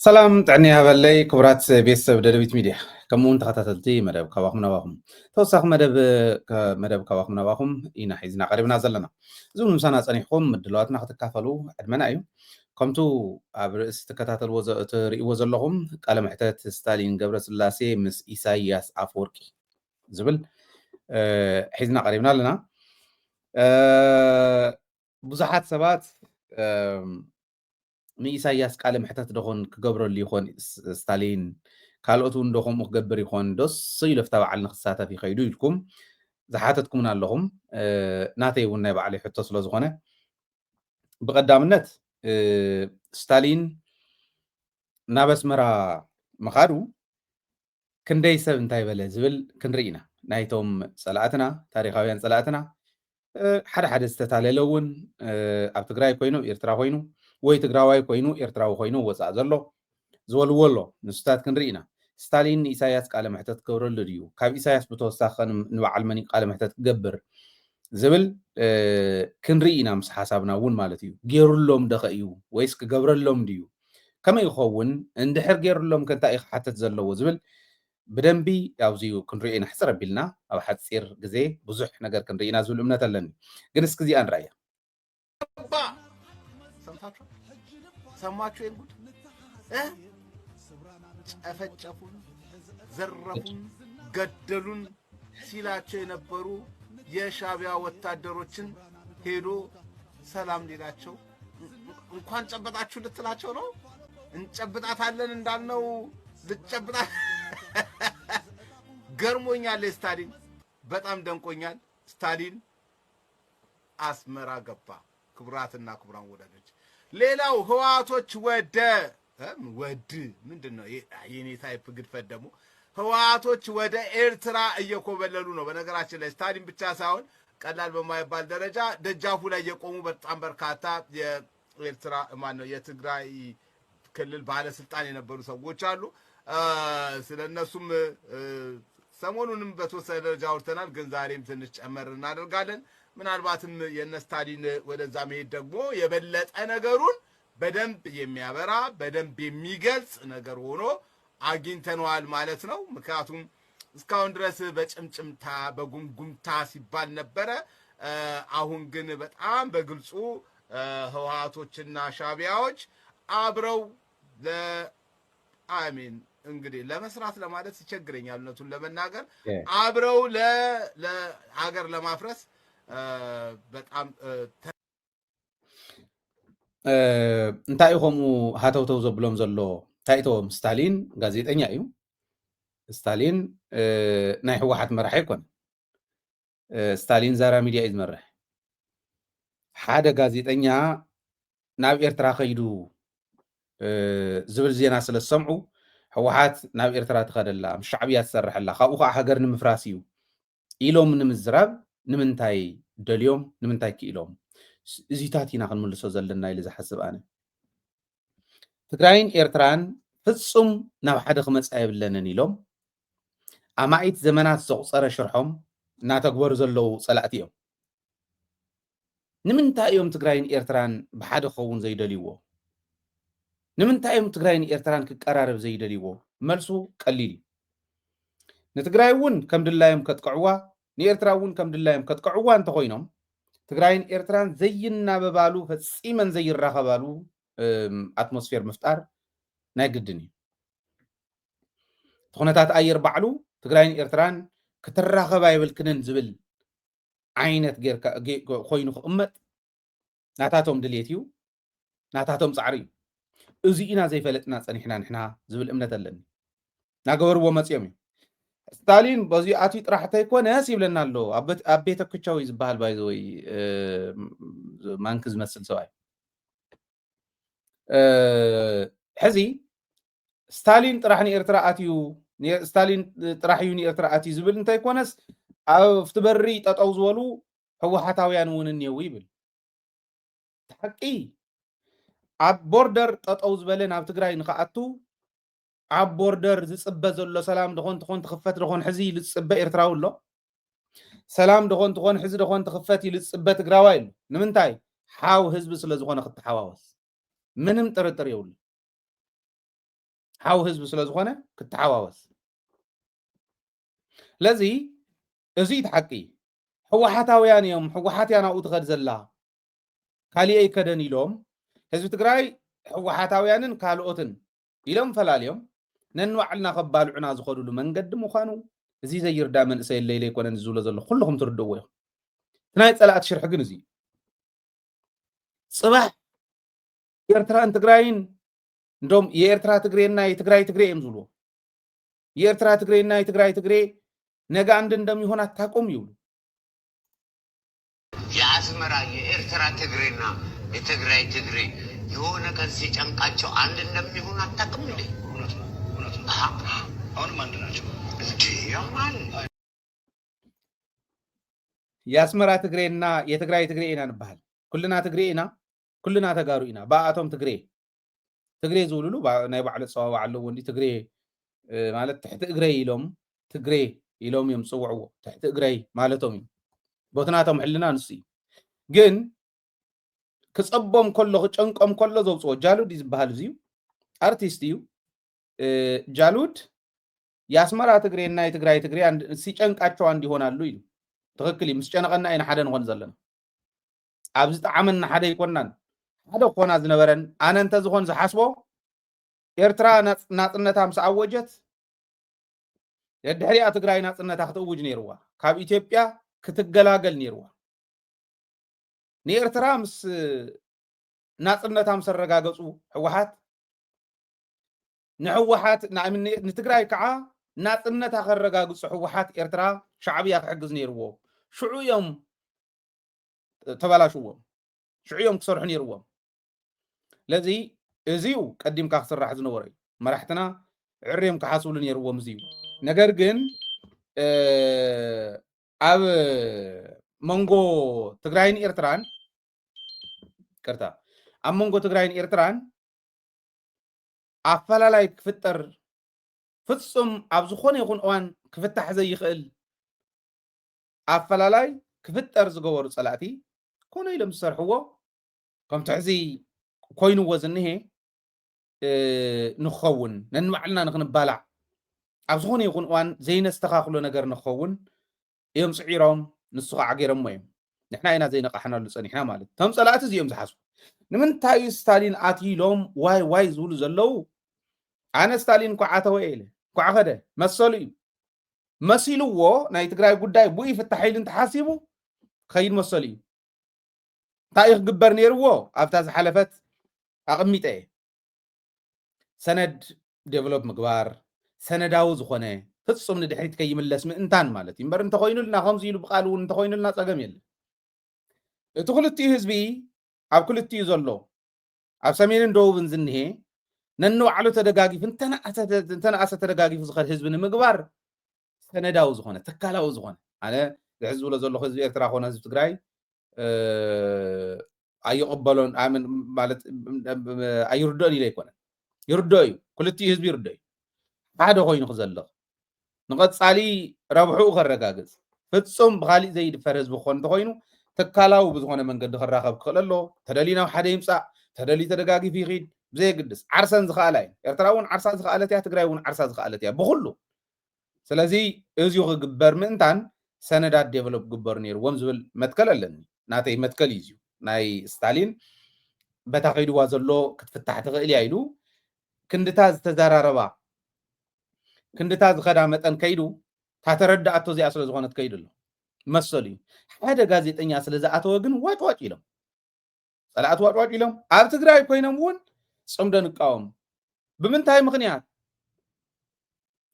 ሰላም ጥዕና ይሃበለይ ክቡራት ቤተሰብ ደደቢት ሚድያ፣ ከምኡ እውን ተኸታተልቲ መደብ ካባኹም ናባኹም። ተወሳኺ መደብ፣ ከ-፣ መደብ ካባኹም ናባኹም ኢና ሒዝና ቀሪብና ዘለና። እዚ እውን ምሳና ጸኒሕኩም ምድላዋትና ክትካፈሉ ዕድመና እዩ። ከምቱ ኣብ ርእሲ ትከታተልዎ ዘ-፣ እትርእይዎ ዘለኹም ቃለ መሕተት ስታሊን ገብረስላሴ ምስ ኢሳያስ ኣፈወርቂ ዝብል፣ እ፣ ሒዝና ቀሪብና ኣለና። እ፣ ብዙሓት ሰባት፣ እም፣ ንኢሳያስ ቃለ መሕተት ደኾን ክገብረሉ ይኾን ስ-፣ ስታሊን፣ ካልኦት እውን ዶ ከምኡ ክገብር ይኾን፣ ዶስ ኢሉ ኣብታ በዓል ንክሳተፍ ይኸይዱ ኢልኩም ዝሓተትኩምና ኣለኹም። እ፣ ናተይ እውን ናይ ባዕለይ ሕቶ ስለ ዝኾነ፣ ብቐዳምነት፣ እ፣ ስታሊን ናብ ኣስመራ ምኻዱ ክንደይ ሰብ እንታይ በለ ዝብል ክንርኢ ኢና። ናይቶም ጸላእትና፣ ታሪኻውያን ጸላእትና፣ እ፣ ሓደ ሓደ ዝተታለለ እውን፣ እ፣ ኣብ ትግራይ ኮይኑ፣ ኤርትራ ኮይኑ፣ ወይ ትግራዋይ ኮይኑ፣ ኤርትራዊ ኮይኑ ወጻእ ዘሎ ዝበልዎ ኣሎ። ንሱታት ክንርኢ ኢና። ስታሊን ንኢሳያስ ቃለ መሕተት ክገብረሉ ድዩ? ካብ ኢሳያስ ብተወሳኺ ን-፣ ንበዓል መን እዩ ቃለ መሕተት ክገብር ዝብል፣ እ፣ ክንርኢ ኢና ምስ ሓሳብና እውን ማለት እዩ። ገይሩሎም ደኸ እዩ ወይስ ክገብረሎም ድዩ? ከመይ ይኸውን? እንድሕር ገይሩሎም ከ እንታይ እዩ ክሓተት ዘለዎ ዝብል ብደንቢ ኣብዚ ክንሪኦ ኢና። ሕጽር ኣቢልና ኣብ ሓጺር ግዜ ብዙሕ ነገር ክንርኢ ኢና ዝብል እምነት ኣለኒ። ግን እስኪ እዚኣ ንርኣያ። ሰምታችሁ? ሰማችሁ ይሄን ጉድ? እ? ጨፈጨፉን፣ ዘረፉን፣ ገደሉን ሲላቸው የነበሩ የሻዕቢያ ወታደሮችን ሄዶ ሰላም ሊላቸው፣ እንኳን ጨበጣችሁ ልትላቸው ነው። እንጨብጣታለን እንዳልነው ልትጨብጣት። ገርሞኛል። ስታሊን በጣም ደንቆኛል። ስታሊን አስመራ ገባ። ክቡራትና ክቡራን ወዳጆች፣ ሌላው ህወሓቶች ወደ፣ እም፣ ወድ ምንድን ነው? የ-፣ የኔ ታይፕ ግድፈት ደግሞ፣ ህወሓቶች ወደ ኤርትራ እየኮበለሉ ነው። በነገራችን ላይ ስታሊን ብቻ ሳይሆን ቀላል በማይባል ደረጃ ደጃፉ ላይ የቆሙ በጣም በርካታ የኤርትራ፣ ማን ነው፣ የትግራይ ክልል ባለስልጣን የነበሩ ሰዎች አሉ። እ፣ ስለነሱም፣ እ፣ ሰሞኑንም በተወሰነ ደረጃ አውርተናል፣ ግን ዛሬም ትንሽ ጨመር እናደርጋለን። ምናልባትም የነ ስታሊን ወደዛ መሄድ ደግሞ የበለጠ ነገሩን በደንብ የሚያበራ፣ በደንብ የሚገልጽ ነገር ሆኖ አግኝተነዋል ማለት ነው። ምክንያቱም እስካሁን ድረስ በጭምጭምታ፣ በጉምጉምታ ሲባል ነበረ። እ፣ አሁን ግን በጣም በግልጹ፣ እ፣ ህወሓቶችና ሻዕቢያዎች አብረው ለ-፣ አይ ሚን፣ እንግዲህ ለመስራት ለማለት ይቸግረኛል፣ እውነቱን ለመናገር። እ። አብረው ለ-፣ ለሀገር ለማፍረስ፣ እ፣ በጣም፣ እ፣ ተ- እ፣ እንታይ እዩ ከምኡ ሃተውተው ዘብሎም ዘሎ? እንታይ እቶም፣ ስታሊን ጋዜጠኛ እዩ። ስታሊን፣ እ፣ ናይ ህወሓት መራሒ ኣይኮነን። እ፣ ስታሊን ዛራ ሚድያ እዩ ዝመርሕ። ሓደ ጋዜጠኛ ናብ ኤርትራ ከይዱ፣ እ፣ ዝብል ዜና ስለ ዝሰምዑ፣ ህወሓት ናብ ኤርትራ ትኸደላ፣ ምስ ሻዕብያ ትሰርሐላ፣ ካብኡ ከዓ ሃገር ንምፍራስ እዩ ኢሎም ንምዝራብ ንምንታይ ደልዮም፣ ንምንታይ ክኢሎም? ስ-፣ እዚታት ኢና ክንምልሶ ዘለና ኢሉ ዝሓስብ ኣነ። ትግራይን ኤርትራን ፍጹም ናብ ሓደ ክመጻ የብለንን ኢሎም፣ ኣማኢት ዘመናት ዘቑጸረ ሽርሖም እናተግበሩ ዘለዉ ጸላእቲ እዮም። ንምንታይ እዮም ትግራይን ኤርትራን ብሓደ ክኸውን ዘይደልይዎ? ንምንታይ እዮም ትግራይን ኤርትራን ክቀራረብ ዘይደልይዎ? መልሱ ቀሊል እዩ። ንትግራይ እውን ከም ድላዮም ከጥቅዕዋ፣ ንኤርትራ እውን ከም ድላዮም ከጥቅዕዋ እንተኾይኖም፣ ትግራይን ኤርትራን ዘይናበባሉ፣ ፈጺመን ዘይራኸባሉ፣ እም፣ ኣትሞስፌር ምፍጣር ናይ ግድን እዩ። እቲ ኩነታት ኣየር ባዕሉ ትግራይን ኤርትራን ክትራኸባ የብልክንን ዝብል ዓይነት ጌርካ፣ ጌ-፣ ኮይኑ ክቕመጥ ናታቶም ድሌት እዩ፣ ናታቶም ጻዕሪ እዩ። እዚ ኢና ዘይፈለጥና ጸኒሕና ንሕና ዝብል እምነት ኣለኒ። ናገበርዎ መጺኦም እዮም። ስታሊን በዚ ኣትዩ ጥራሕ እንተይኮነስ ይብለና ኣሎ። ኣብ ቤት-፣ ኣብ ቤተ ክቻው እዩ ዝበሃል፣ ባይ ዘ ወይ፣ እ፣ ማንኪ ዝመስል ሰብኣይ። እ፣ ሕዚ ስታሊን ጥራሕ ንኤርትራ ኣትዩ፣ ን-፣ ስታሊን ጥራሕ እዩ ንኤርትራ ኣትዩ ዝብል እንተይኮነስ፣ ኣብቲ በሪ ጠጠው ዝበሉ ህወሓታውያን እውን እኒአው ይብል። እቲ ሓቂ፣ ኣብ ቦርደር ጠጠው ዝበለ ናብ ትግራይ ንኽኣቱ፣ ኣብ ቦርደር ዝጽበ ዘሎ ሰላም ደኾን ትኾን ትኽፈት ደኾን ሕዚ ኢሉ ዝጽበ ኤርትራዊ ኣሎ። ሰላም ደኾን ትኾን ሕዚ ደኾን ትኽፈት ኢሉ ዝጽበ ትግራዋይ ኣሎ። ንምንታይ? ሓው ህዝቢ ስለ ዝኾነ ክትሓዋወስ። ምንም ጥርጥር የብሉ። ሓው ህዝቢ ስለ ዝኾነ ክተሓዋወስ። ስለዚ እዚ እቲ ሓቂ። ህወሓታውያን እዮም፣ ህወሓት እያ ናብኡ ትኸድ ዘላ፣ ካሊእ ኣይከደን ኢሎም ህዝቢ ትግራይ ህወሓታውያንን ካልኦትን ኢሎም ፈላልዮም ነንባዕልና ከባልዑና ዝኸዱሉ መንገዲ ምዃኑ እዚ ዘይርዳ መንእሰይ የለ ኢለ ኣይኮነን ዝብሎ ዘሎ፣ ኩልኹም ትርድእዎ ኢኹም። እቲ ናይ ጸላእቲ ሽርሒ ግን እዚ እዩ። ጽባሕ ኤርትራን ትግራይን እንደውም የኤርትራ ትግሬና የትግራይ ትግሬ እዮም ዝብልዎ። የኤርትራ ትግሬና የትግራይ ትግሬ ነገ አንድ እንደሚሆን አታውቁም ይብሉ። የአስመራ የኤርትራ ትግሬና የትግራይ ትግሬ የሆነ ቀን ሲጨንቃቸው አንድ እንደሚሆን አታውቅም እንዴ? እውነት ነው፣ እውነት ነው። አሃ፣ አሁንም አንድ ናቸው። እንዴ ያማል የአስመራ ትግሬና የትግራይ ትግሬ ኢና ንበሃል። ኩልና ትግሬ ኢና፣ ኩልና ተጋሩ ኢና። ብኣቶም ትግሬ ትግሬ ዝብልሉ ባ- ናይ ባዕሉ ኣጸዋውዓ ኣለዎ። እንዲ ትግሬ እ፣ ማለት ትሕቲ እግረይ ኢሎም ትግሬ ኢሎም እዮም ዝጽውዕዎ። ትሕቲ እግረይ ማለቶም እዩ። ቦትናቶም ሕልና ንሱ እዩ። ግን ክጸቦም ከሎ ክጨንቆም ከሎ ዘውጽኦ ጃሉድ እዩ ዝበሃል፣ እዚ እዩ። ኣርቲስት እዩ። እ፣ ጃሉድ የአስመራ ትግሬና የትግራይ ትግሬ አንድ- ሲጨንቃቸው አንድ ይሆናሉ ኢሉ። ትኽክል እዩ። ምስ ጨነቐና ኢና ሓደ ንኾን ዘለና። ኣብ ዝጠዓመና ሓደ ኣይኮናን። ሓደ ክኾና ዝነበረን፣ ኣነ እንተዝኾን ዝሓስቦ ኤርትራ ናጽ- ናጽነታ ምስ ኣወጀት ደድሕሪኣ ትግራይ ናጽነታ ክትእውጅ ነይርዋ። ካብ ኢትዮጵያ ክትገላገል ነይርዋ። ንኤርትራ ምስ ናጽነታ ምስ ኣረጋገጹ ህወሓት ንህወሓት ንኣብነ- ንትግራይ ከዓ ናጽነታ ከረጋግጹ ህወሓት ኤርትራ ሻዕብያ ክሕግዝ ነይርዎ። ሽዑ እዮም ተበላሽዎም። ሽዑ እዮም ክሰርሑ ነይርዎም። ስለዚ እዚዩ ቀዲምካ ክስራሕ ዝነበሮ እዩ። መራሕትና ዕርዮም ክሓስብሉ ነይርዎም እዚዩ። ነገር ግን እ፣ ኣብ መንጎ ትግራይን ኤርትራን ቅርታ ኣብ መንጎ ትግራይን ኤርትራን ኣፈላላይ ክፍጠር ፍጹም ኣብ ዝኾነ ይኹን እዋን ክፍታሕ ዘይኽእል ኣፈላላይ ክፍጠር ዝገበሩ ጸላእቲ ኮነ ኢሎም ዝሰርሕዎ ከምቲ ሕዚ ኮይንዎ ዝንሄ እ፣ ንክኸውን ነንባዕልና ንክንባላዕ ኣብ ዝኾነ ይኹን እዋን ዘይነስተኻኽሎ ነገር ንክኸውን እዮም ጽዒሮም፣ ንሱ ከዓ ገይሮሞ እዮም። ንሕና ኢና ዘይነቃሕናሉ ጸኒሕና ማለት እዩ። እቶም ጸላእቲ እዚኦም ዝሓስቡ ንምንታይ እዩ ስታሊን ኣትዩ ኢሎም ዋይ ዋይ ዝብሉ ዘለዉ? ኣነ ስታሊን እንኳዕ ኣተወ ኢለ እንኳዕ ኸደ መሰሉ እዩ። መሲልዎ ናይ ትግራይ ጉዳይ ብኡ ይፍታሕ ኢሉ እንተሓሲቡ ኸይድ መሰሉ እዩ። እንታይ እዩ ክግበር ነይርዎ? ኣብታ ዝሓለፈት ኣቐሚጠ እየ። ሰነድ ዴቨሎፕ ምግባር፣ ሰነዳዊ ዝኾነ ፍጹም ንድሕሪት ከይምለስ ምእንታን ማለት እዩ። እምበር እንተኾይኑልና ከምዚ ኢሉ ብቃል እውን እንተኾይኑልና ጸገም የለን። እቲ ክልቲኡ ህዝቢ ኣብ ክልቲኡ ዘሎ ኣብ ሰሜንን ደቡብን ዝንሄ ነንባዕሉ ተደጋጊፉ እንተነኣሰ እንተነኣሰ ተደጋጊፉ ዝኸድ ህዝቢ ንምግባር ሰነዳዊ ዝኾነ ትካላዊ ዝኾነ ኣነ ዝሕዝ ዝብሎ ዘለኹ ህዝቢ ኤርትራ ኮነ ህዝቢ ትግራይ እ፣ ኣይቕበሎን ኣምን ማለት እ፣ ኣይርድኦን ኢለ ኣይኮነን። ይርድኦ እዩ፣ ክልቲኡ ህዝቢ ይርድኦ እዩ። ሓደ ኮይኑ ክዘልቕ ንቐጻሊ ረብሕኡ ከረጋግጽ ፍጹም ብኻሊእ ዘይድፈር ህዝቢ ክኾን እንተኾይኑ ትካላዊ ብዝኾነ መንገዲ ክራኸብ ክኽእል ኣሎ። ተደልዩ ናብ ሓደ ይምጻእ፣ ተደልዩ ተደጋጊፉ ይኺድ ብዘየግድስ ዓርሰን ዝኸኣላ እዩ። ኤርትራ እውን ዓርሳ ዝኸኣለት እያ፣ ትግራይ እውን ዓርሳ ዝኸኣለት እያ ብኹሉ። ስለዚ እዚዩ ክግበር ምእንታን ሰነዳት ዴቨሎፕ ክግበሩ ነይርዎም ዝብል መትከል ኣለኒ። ናተይ መትከል እዩ እዚዩ። ናይ ስታሊን በታ ከይድዋ ዘሎ ክትፍታሕ ትኽእል እያ ኢሉ ክንድታ ዝተዘራረባ ክንድታ ዝኸዳ መጠን ከይዱ እታ ተረዳኣቶ እዚኣ ስለ ዝኾነት ከይዱ ኣሎ መሰሉ እዩ። ሓደ ጋዜጠኛ ስለ ዝኣተወ ግን ዋጭ ዋጭ ኢሎም ጸላእቲ ዋጭ ዋጭ ኢሎም ኣብ ትግራይ ኮይኖም እውን ጽምዶ ንቃወም። ብምንታይ ምኽንያት?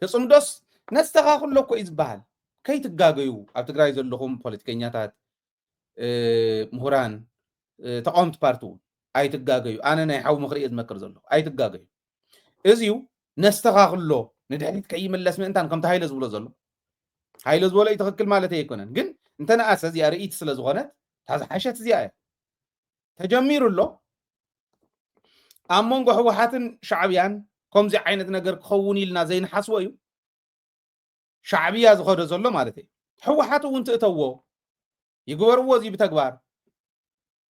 ተጽምዶስ ነስተኻኽሎ እኮ እዩ ዝበሃል። ከይትጋገዩ ኣብ ትግራይ ዘለኹም ፖለቲከኛታት፣ እ፣ ምሁራን፣ እ፣ ተቃወምቲ ፓርቲ እውን ኣይትጋገዩ። ኣነ ናይ ሓው ምኽሪ እየ ዝመክር ዘለኹ። ኣይትጋገዩ። እዚዩ ነስተኻኽሎ ንድሕሪት ከይምለስ ምእንታን ከምቲ ሃይለ ዝብሎ ዘሎ። ሃይለ ዝበሎ እዩ ትኽክል ማለት ኣይኮነን። ግን እንተነኣሰ እዚኣ ርእይቲ ስለ ዝኾነት እታ ዝሓሸት እዚኣ እያ። ተጀሚሩ ኣሎ። ኣብ መንጎ ህወሓትን ሻዕብያን ከምዚ ዓይነት ነገር ክኸውን ኢልና ዘይንሓስቦ እዩ። ሻዕብያ ዝኸዶ ዘሎ ማለት እዩ። ህወሓት እውን ትእተዎ ይግበርዎ እዚ ብተግባር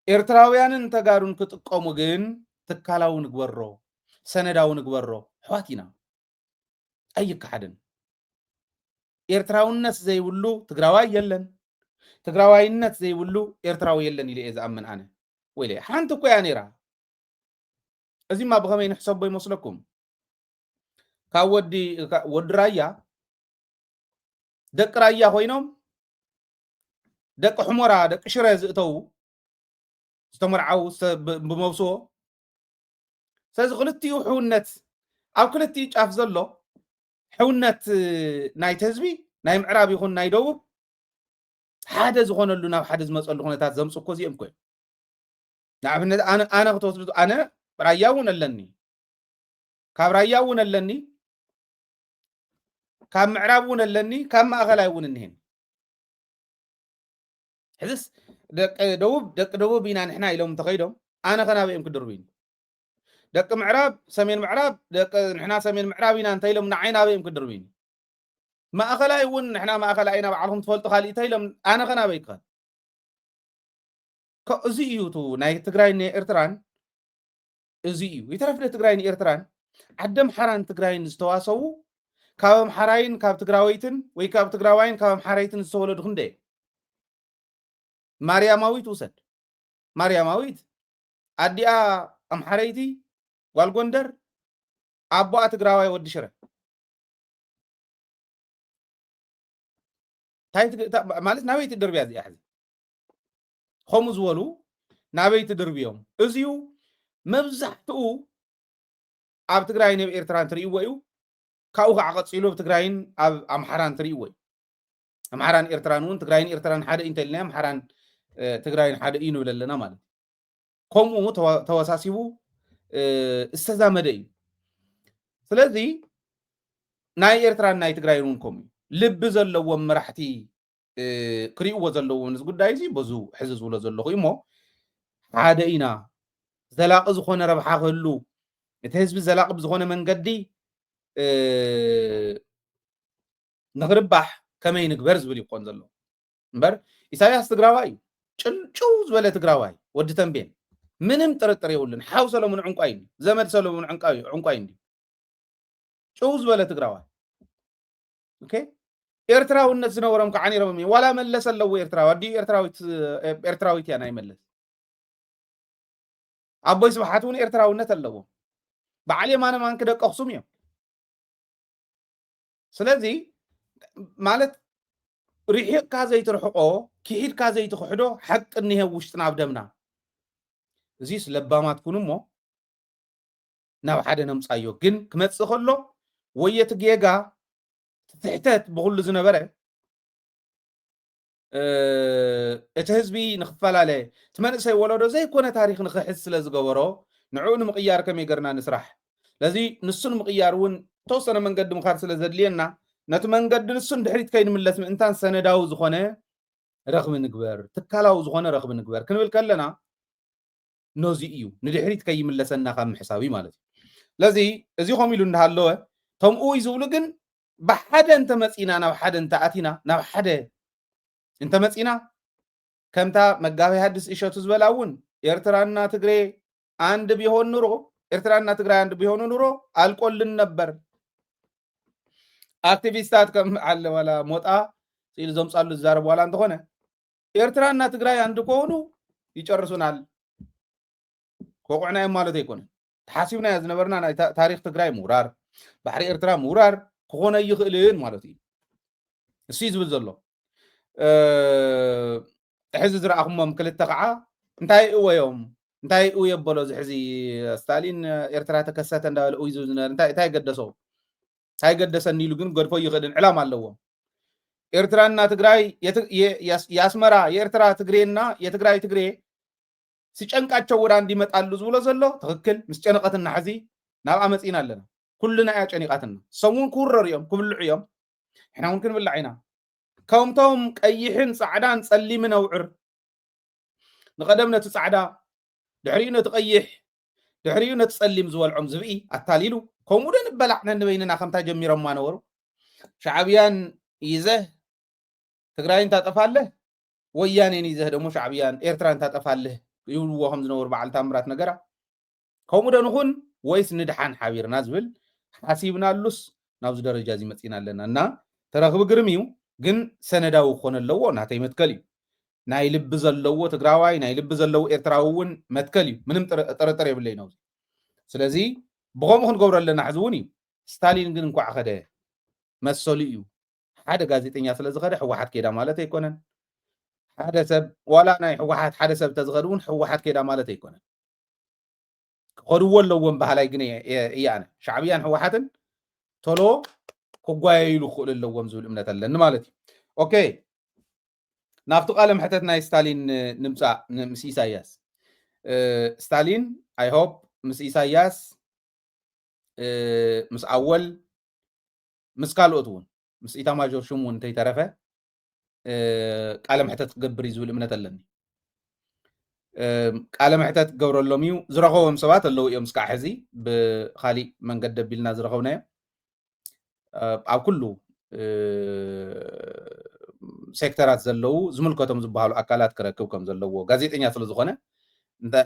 ኤርትራውያንን ተጋሩን ክጥቀሙ ግን ትካላዊ ንግበሮ። ሰነዳዊ ንግበሮ። ኣሕዋት ኢና፣ ኣይከሓድን። ኤርትራውነት ዘይብሉ ትግራዋይ የለን፣ ትግራዋይነት ዘይብሉ ኤርትራዊ የለን ኢለ እየ ዝኣምን ኣነ። ወይለ ሓንቲ እኮ እያ ነይራ። እዚማ ብኸመይ ንሕሰቦ ይመስለኩም? ካብ ወዲ ወዲ ራያ፣ ደቂ ራያ ኮይኖም ደቂ ሕሞራ፣ ደቂ ሽረ ዝእተዉ፣ ዝተመርዓዉ፣ ዝተ- ብ- ብመብስዎ። ስለዚ ክልቲኡ ሕውነት፣ ኣብ ክልቲኡ ጫፍ ዘሎ ሕውነት ናይቲ ህዝቢ፣ ናይ ምዕራብ ይኹን ናይ ደቡብ፣ ሓደ ዝኾነሉ፣ ናብ ሓደ ዝመፀሉ ኩነታት ዘምፁ እኮ እዚኦም እኮ እዮም። ንኣብነት ኣነ ኣነ ክትወስዱ፣ ኣነ ራያ እውን ኣለኒ፣ ካብ ራያ እውን ኣለኒ፣ ካብ ምዕራብ እውን ኣለኒ፣ ካብ ማእኸላይ እውን እኒሄኒ። ሕዝስ ደቂ ደቡብ ደቂ ደቡብ ኢና ንሕና ኢሎም እንተኸይዶም፣ ኣነ ኸናበይ እዮም ክድርብዩኒ? ደቂ ምዕራብ፣ ሰሜን ምዕራብ፣ ደቂ ንሕና ሰሜን ምዕራብ ኢና እንተ ኢሎም ንዓይ ናበይ እዮም ክድርብዩኒ? ማእኸላይ እውን ንሕና ማእኸላይ ኢና፣ ባዕልኹም ትፈልጡ ካሊእ እንተ ኢሎም ኣነ ኸናበይ ክኸድ? ከ- እዚ እዩ እቲ ናይ ትግራይን ናይ ኤርትራን፣ እዚ እዩ። ይተረፍ ንትግራይን ኤርትራን፣ ዓዲ ኣምሓራን ትግራይን ዝተዋሰቡ፣ ካብ ኣምሓራይን ካብ ትግራወይትን ወይ ካብ ትግራዋይን ካብ ኣምሓረይትን ዝተወለዱ ክንደይ? ማርያማዊት ውሰድ። ማርያማዊት ኣዲኣ ኣምሓረይቲ፣ ጓል ጎንደር፣ ኣቦኣ ትግራዋይ፣ ወዲ ሽረ። እንታይ ትግ- እታ- ማለት ናበይ ትድርብያ እዚኣ ሕዚ? ከምኡ ዝበሉ ናበይ ትድርብዮም? እዚዩ መብዛሕትኡ ኣብ ትግራይን ኣብ ኤርትራን ትርእይዎ እዩ። ካብኡ ከዓ ቀፂሉ ኣብ ትግራይን ኣብ ኣምሓራን ትርእይዎ እዩ። ኣምሓራን ኤርትራን እውን፣ ትግራይን ኤርትራን ሓደ እዩ እንተኢልና፣ ኣምሓራን እ፣ ትግራይን ሓደ እዩ ንብል ኣለና ማለት እዩ። ከምኡ ተዋ- ተወሳሲቡ እ፣ ዝተዛመደ እዩ። ስለዚ ናይ ኤርትራን ናይ ትግራይን እውን ከምኡ እዩ። ልቢ ዘለዎም መራሕቲ እ፣ ክርእይዎ ዘለዎም እዚ ጉዳይ እዚ በዙ ሕዚ ዝብሎ ዘለኹ እሞ፣ ሓደ ኢና፣ ዘላቂ ዝኾነ ረብሓ ክህሉ፣ እቲ ህዝቢ ዘላቂ ብዝኾነ መንገዲ እ፣ ንኽርባሕ ከመይ ንግበር ዝብል ይኮን ዘሎ እምበር፣ ኢሳያስ ትግራዋይ እዩ። ጭልጭው ዝበለ ትግራዋይ፣ ወዲ ተንቤን፣ ምንም ጥርጥር የብሉን። ሓው ሰለሙን ዕንቋይ እዩ፣ ዘመድ ሰለሙን ዕንቋይ ዕንቋይ እንዲ ጭው ዝበለ ትግራዋይ። ኦኬ፣ ኤርትራውነት ዝነበሮም ከዓ ነይሮም እዮም። ዋላ መለስ ኣለዎ ኤርትራዊ፣ ኣዲኡ ኤርትራዊት፣ ኤርትራዊት እያ ናይ መለስ። ኣቦይ ስብሓት እውን ኤርትራውነት ኣለዎም። በዓል የማነ ማንኪ ደቂ ኣኽሱም እዮም። ስለዚ ማለት ርሒቕካ ዘይትርሕቆ፣ ክሒድካ ዘይትክሕዶ ሓቂ እኒሄ ውሽጥና ኣብ ደምና። እዚስ ለባማት ኩኑ እሞ ናብ ሓደ ነምፃዮ። ግን ክመፅእ ከሎ ወይ እቲ ጌጋ፣ እቲ ስሕተት ብኩሉ ዝነበረ እ፣ እቲ ህዝቢ ንክፈላለ፣ እቲ መንእሰይ ወለዶ ዘይኮነ ታሪኽ ንክሕዝ ስለ ዝገበሮ፣ ንዕኡ ንምቕያር ከመይ ገርና ንስራሕ? ስለዚ ንሱ ንምቕያር እውን ተወሰነ መንገዲ ምኻድ ስለ ዘድልየና፣ ነቲ መንገዲ ንሱ ንድሕሪት ከይንምለስ ምእንታን ሰነዳዊ ዝኾነ ረኽቢ ንግበር፣ ትካላዊ ዝኾነ ረኽቢ ንግበር ክንብል ከለና፣ ነዚ እዩ ንድሕሪት ከይምለሰና ካብ ምሕሳብ እዩ ማለት እዩ። ስለዚ እዚ ከምኡ ኢሉ እንዳሃለወ፣ ከምኡ እዩ ዝብሉ ግን ብሓደ እንተመፂና፣ ናብ ሓደ እንተኣቲና፣ ናብ ሓደ እንተመፂና፣ ከምታ መጋቤ ሐዲስ እሸቱ ዝበላ እውን ኤርትራና ትግሬ አንድ ቢሆን ኑሮ፣ ኤርትራና ትግራይ አንድ ቢሆኑ ኑሮ አልቆልን ነበር። አክቲቪስታት ከም ዓለ ዋላ ሞጣ ስኢሉ ዘምፃሉ ዝዛረብ ዋላ እንተኾነ፣ ኤርትራና ትግራይ አንድ ከሆኑ ይጨርሱናል። ከቑዕና እዮም ማለት ኣይኮነን። ተሓሲብናዮ ዝነበርና ናይ ታ- ታሪኽ ትግራይ ምውራር፣ ባሕሪ ኤርትራ ምውራር ክኾነ ይኽእልን ማለት እዩ። እሱ እዩ ዝብል ዘሎ። እ፣ ሕዚ ዝረኣኹሞም ክልተ ከዓ እንታይ እወዮም? እንታይ እው የበሎ እዚ ሕዚ ስታሊን ኤርትራ ተከሰተ እንዳበለ እው ዝብል ዝነበረ እንታይ እንታይ ገደሶ? እንታይ ገደሰኒ ኢሉ ግን ገድፎ ይኽእልን ዕላማ ኣለዎም። ኤርትራና ትግራይ የት- የ- ያስ- የአስመራ የኤርትራ ትግሬና የትግራይ ትግሬ ሲጨንቃቸው ወደ አንድ ይመጣሉ ዝብሎ ዘሎ ትኽክል። ምስ ጨነቀትና ሕዚ ናብኣ መፂና ኣለና። ኩልና እያ ጨኒቃትና። እሶም እውን ክውረሩ እዮም፣ ክብልዑ እዮም። ንሕና እውን ክንብላዕ ኢና። ከምቶም ቀይሕን ፃዕዳን ጸሊምን ኣውዕር፣ ንቐደም ነቲ ፃዕዳ፣ ድሕሪኡ ነቲ ቀይሕ፣ ድሕሪኡ ነቲ ጸሊም ዝበልዖም ዝብኢ ኣታሊሉ፣ ከምኡ ዶ ንበላዕ ነንበይንና ከምታ ጀሚሮማ ነበሩ? ሻዕብያን ይዘህ ትግራይን ታጠፋለህ፣ ወያኔን ይዘህ ደግሞ ሻዕብያን ኤርትራን ታጠፋለህ ይብልዎ ከም ዝነበሩ በዓል ታምራት ነገራ። ከምኡ ዶ ንኹን? ወይስ ንድሓን ሓቢርና ዝብል ሓሲብናሉስ ናብዚ ደረጃ እዚ መፂና ኣለና። እና ተረኽቢ ግርም እዩ፣ ግን ሰነዳዊ ክኾነ ኣለዎ። ናተይ መትከል እዩ። ናይ ልቢ ዘለዎ ትግራዋይ፣ ናይ ልቢ ዘለዎ ኤርትራዊ እውን መትከል እዩ። ምንም ጥርጥር የብለይ ነዚ። ስለዚ ብኸምኡ ክንገብሮ ኣለና። ሕዚ እውን እዩ። ስታሊን ግን እንኳዕ ኸደ መሰሉ እዩ። ሓደ ጋዜጠኛ ስለ ዝኸደ ህወሓት ኬዳ ማለት ኣይኮነን። ሓደ ሰብ ዋላ ናይ ህወሓት ሓደ ሰብ ተዝኸድ እውን ህወሓት ኬዳ ማለት ኣይኮነን። ክኸድዎ ኣለዎም ባህላይ ግን እየ ኣነ። ሻዕብያን ህወሓትን ቶሎ ክጓየይሉ ክኽእሉ ኣለዎም ዝብል እምነት ኣለኒ ማለት እዩ። ኦኬ፣ ናብቲ ቃለ መሕተት ናይ ስታሊን ንምፃእ ምስ ኢሳያስ። ስታሊን፣ I hope ምስ ኢሳያስ፣ ምስ ኣወል፣ ምስ ካልኦት እውን፣ ምስ ኢታማዦር ሹም እውን እንተይተረፈ ቃለ መሕተት ክገብር እዩ ዝብል እምነት ኣለኒ። ቃለ መሕተት ክገብረሎም እዩ። ዝረኸቦም ሰባት ኣለዉ እዮም። እስካዕ ሕዚ ብካሊእ መንገዲ ኣቢልና ዝረኸብናዮ ኣብ ኩሉ ሴክተራት ዘለዉ ዝምልከቶም ዝበሃሉ ኣካላት ክረክብ ከም ዘለዎ፣ ጋዜጠኛ ስለ ዝኾነ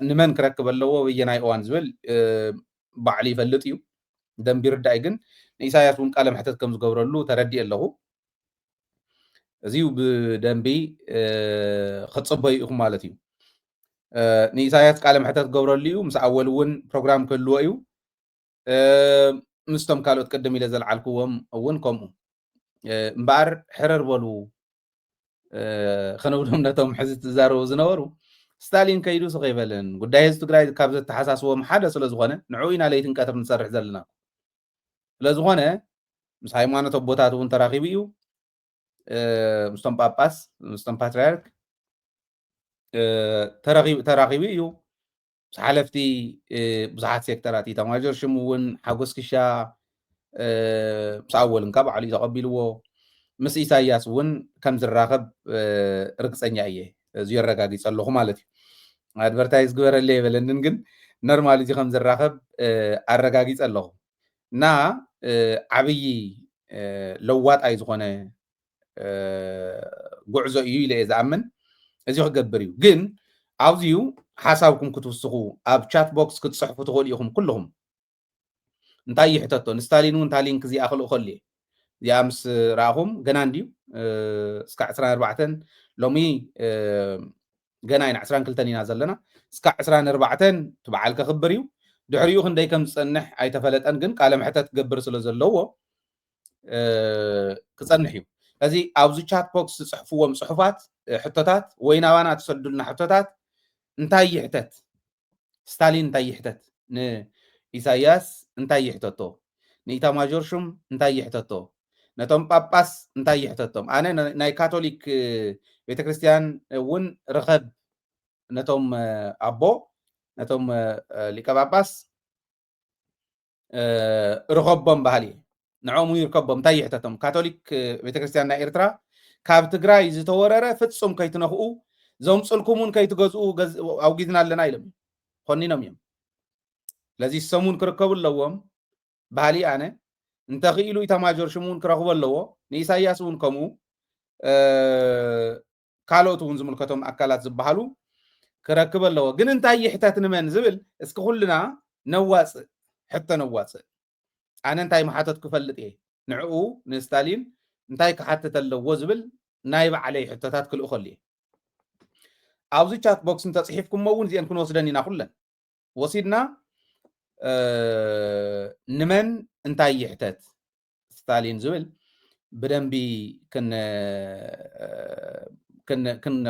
ንመን ክረክብ ኣለዎ በየናይ እዋን ዝብል ባዕሉ ይፈልጥ እዩ። ደንቢ ይርዳእ። ግን ንኢሳያስ እውን ቃለ መሕተት ከም ዝገብረሉ ተረዲእ ኣለኹ። እዚዩ ብደንቢ ክጽበዩ ኢኹም ማለት እዩ። ንኢሳያስ ቃለ መሕተት ክገብረሉ እዩ። ምስ ኣወል እውን ፕሮግራም ክህልዎ እዩ። ምስቶም ካልኦት ቅድም ኢለ ዘልዓልክዎም እውን ከምኡ። እምበኣር ሕርር በሉ ክንብሎም ነቶም ሕዚ ትዛረቡ ዝነበሩ፣ ስታሊን ከይዱ ስቕ ኣይበለን። ጉዳይ ህዝቢ ትግራይ ካብ ዘተሓሳስቦም ሓደ ስለ ዝኾነ ንዕኡ ኢና ለይትን ቀትርን ንሰርሕ ዘለና። ስለ ዝኾነ ምስ ሃይማኖት ኣቦታት እውን ተራኺቡ እዩ። ምስቶም ጳጳስ፣ ምስቶም ፓትርያርክ ተራኺቡ እዩ። ምስ ሓለፍቲ ብዙሓት ሴክተራት፣ ኢታማዦር ሽም እውን ሓጎስ ክሻ ምስ ኣወል እንካ ባዕሉ እዩ ተቐቢልዎ። ምስ ኢሳያስ እውን ከም ዝራኸብ ርግፀኛ እየ። እዚ ኣረጋጊፀ ኣለኹ ማለት እዩ። ኣድቨርታይዝ ግበረለ የበለንን፣ ግን ኖርማል እዚ ከም ዝራኸብ ኣረጋጊፀ ኣለኹ። እና ዓብዪ ለዋጣይ ዝኾነ ጉዕዞ እዩ ኢለ እየ ዝኣምን። እዚ ክገብር እዩ። ግን ኣብዚዩ ሓሳብኩም ክትውስኹ ኣብ ቻት ቦክስ ክትፅሕፉ ትኽእሉ ኢኹም ኩልኹም። እንታይ ይሕተቶ? ንስታሊን እውን እታ ሊንክ እዚኣ ክልእኸሉ እየ። እዚኣ ምስ ረኣኹም ገና እንድዩ እስካዕ ዕስራን ኣርባዕተን ሎሚ ገና ኢና ዕስራን ክልተን ኢና ዘለና። እስካዕ ዕስራን ኣርባዕተን እቲ በዓል ከኽብር እዩ። ድሕሪኡ ክንደይ ከም ዝጸንሕ ኣይተፈለጠን፣ ግን ቃለ መሕተት ክገብር ስለ ዘለዎ ክጸንሕ እዩ። ስለዚ ኣብዚ ቻት ቦክስ ዝጽሕፍዎም ጽሑፋት፣ ሕቶታት ወይ ናባና ትሰዱልና ሕቶታት እንታይ ይሕተት? ስታሊን እንታይ ይሕተት? ንኢሳያስ እንታይ ይሕተቶ? ንኢታማዦር ሹም እንታይ ይሕተቶ? ነቶም ጳጳስ እንታይ ይሕተቶም? ኣነ ናይ ካቶሊክ ቤተክርስትያን እውን ርኸብ፣ ነቶም ኣቦ፣ ነቶም ሊቀ ጳጳስ ርኸቦም ባህሊ ንዕኦም ይርከቦም። እንታይ ይሕተቶም? ካቶሊክ ቤተክርስትያን ናይ ኤርትራ ካብ ትግራይ ዝተወረረ ፍጹም ከይትነኽኡ፣ ዘምፅልኩም እውን ከይትገዝኡ ኣውጊዝና ኣለና ኢሎም እዮም፣ ኮኒኖም እዮም። ስለዚ ሰሙን ክርከቡ ኣለዎም ባህሊ ኣነ። እንተኽኢሉ ኢታማጆር ሽም እውን ክረኽቦ ኣለዎ። ንኢሳያስ እውን ከምኡ፣ ካልኦት እውን ዝምልከቶም ኣካላት ዝበሃሉ ክረክብ ኣለዎ። ግን እንታይ ይሕተት ንመን ዝብል እስኪ ኩልና ነዋፅእ፣ ሕቶ ነዋፅእ። ኣነ እንታይ ምሓተት ክፈልጥ እየ፣ ንዕኡ ንስታሊን እንታይ ክሓትት ኣለዎ ዝብል ናይ ባዕለይ ሕቶታት ክልእኸሉ እየ። ኣብዚ ቻት ቦክስ እንተፅሒፍኩሞ እውን እዚአን ክንወስደን ኢና ኩለን። ወሲድና ንመን እንታይ ይሕተት ስታሊን ዝብል ብደንቢ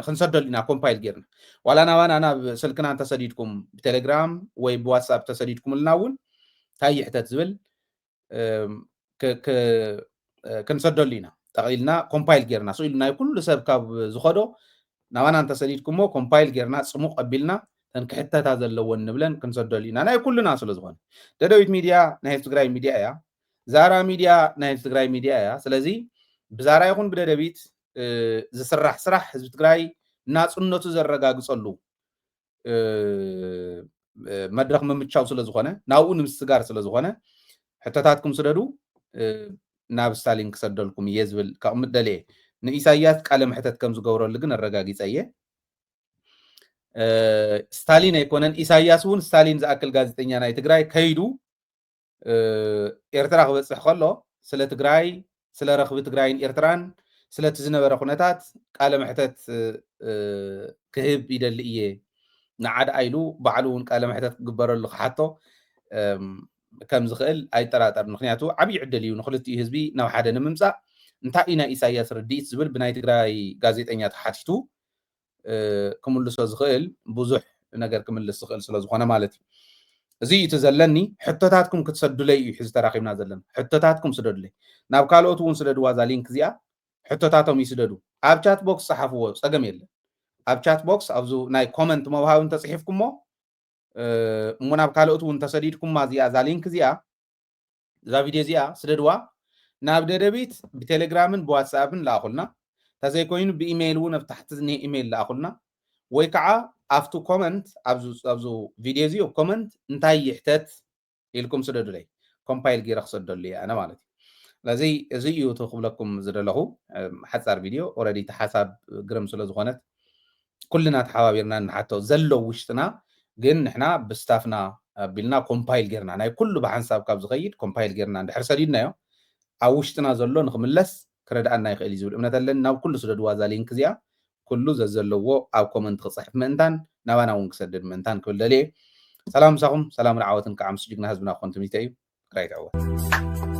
ክንሰደሉ ኢና ኮምፓይል ጌርና። ዋላ ናባና ናብ ስልክና እንተሰዲድኩም ብቴሌግራም ወይ ብዋትሳፕ ተሰዲድኩምልና እውን እንታይ ይሕተት ዝብል ክንሰደሉ ኢና። ጠቕሊልና ኮምፓይል ጌርና ስኢሉ ናይ ኩሉ ሰብ ካብ ዝኸዶ ናባና እንተሰዲድኩሞ ኮምፓይል ጌርና ፅሙቕ ኣቢልና ተን ክሕተታ ዘለወን ንብለን ክንሰደሉ ኢና። ናይ ኩልና ስለ ዝኾነ ደደቢት ሚድያ ናይ ህዝቢ ትግራይ ሚድያ እያ። ዛራ ሚድያ ናይ ህዝቢ ትግራይ ሚድያ እያ። ስለዚ ብዛራ ይኹን ብደደቢት ዝስራሕ ስራሕ ህዝቢ ትግራይ ናፅነቱ ዘረጋግፀሉ መድረኽ ምምቻው ስለ ዝኾነ ናብኡ ንምስጋር ስለ ዝኾነ ሕቶታትኩም ስደዱ። ናብ ስታሊን ክሰደልኩም እየ ዝብል ከቕምጥ ደልየ። ንኢሳያስ ቃለ መሕተት ከም ዝገብረሉ ግን ኣረጋጊፀ እየ። ስታሊን ኣይኮነን፣ ኢሳያስ እውን ስታሊን ዝኣክል ጋዜጠኛ ናይ ትግራይ ከይዱ ኤርትራ ክበፅሕ ከሎ ስለ ትግራይ፣ ስለ ረኽቢ ትግራይን ኤርትራን፣ ስለቲ ዝነበረ ኩነታት ቃለ መሕተት ክህብ ይደሊ እየ ንዓድ ኣይሉ ባዕሉ እውን ቃለ መሕተት ክግበረሉ ክሓቶ ከም ዝኽእል ኣይጠራጠር። ምክንያቱ ዓብዪ ዕድል እዩ ንክልቲኡ ህዝቢ ናብ ሓደ ንምምፃእ። እንታይ እዩ ናይ ኢሳያስ ርድኢት ዝብል ብናይ ትግራይ ጋዜጠኛ ተሓቲቱ ክምልሶ ዝኽእል ብዙሕ ነገር ክምልስ ዝኽእል ስለ ዝኾነ ማለት እዩ። እዚ እዩ እቲ ዘለኒ። ሕቶታትኩም ክትሰዱለይ እዩ ሕዚ ተራኺብና ዘለና። ሕቶታትኩም ስደዱለይ። ናብ ካልኦት እውን ስደድዋ እዛ ሊንክ እዚኣ። ሕቶታቶም ይስደዱ። ኣብ ቻት ቦክስ ጸሓፍዎ፣ ጸገም የለን። ኣብ ቻት ቦክስ ኣብዚ ናይ ኮመንት መውሃቢ እንተጽሒፍኩሞ እሞ ናብ ካልኦት እውን ተሰዲድኩማ እዚኣ እዛ ሊንክ እዚኣ እዛ ቪድዮ እዚኣ ስደድዋ ናብ ደደቢት ብቴሌግራምን ብዋትስኣፕን ለኣኹልና። እንተዘይኮይኑ ብኢሜይል እውን ኣብ ታሕቲ ዝኒሄ ኢሜይል ለኣኹልና። ወይ ከዓ ኣብቱ ኮመንት ኣብዚ ቪድዮ እዚ ኮመንት እንታይ ይሕተት ኢልኩም ስደዱለይ። ኮምፓይል ገይረ ክሰደሉ እየ ኣነ ማለት እዩ። ስለዚ እዚ እዩ እቲ ክብለኩም ዝደለኹ ሓፃር ቪድዮ። ኦረዲ እቲ ሓሳብ ግርም ስለ ዝኾነት ኩልና ተሓባቢርና ንሓቶ ዘሎ ውሽጥና ግን ንሕና ብስታፍና ኣቢልና ኮምፓይል ጌርና ናይ ኩሉ ብሓንሳብ ካብ ዝኸይድ ኮምፓይል ጌርና እንድሕር ሰዲድናዮ ኣብ ውሽጥና ዘሎ ንክምለስ ክረድኣና ይኽእል እዩ ዝብል እምነት ኣለኒ። ናብ ኩሉ ስደድዋ እዛ ሊንክ እዚኣ ኩሉ ዘዘለዎ ኣብ ኮመንት ክፅሕፍ ምእንታን ናባና እውን ክሰድድ ምእንታን ክብል ደልየ። ሰላም ምሳኹም፣ ሰላም ርዓወትን ከዓ ምስ ጅግና ህዝብና ክኾን ትምኒተ እዩ። ትግራይ ትዕወት።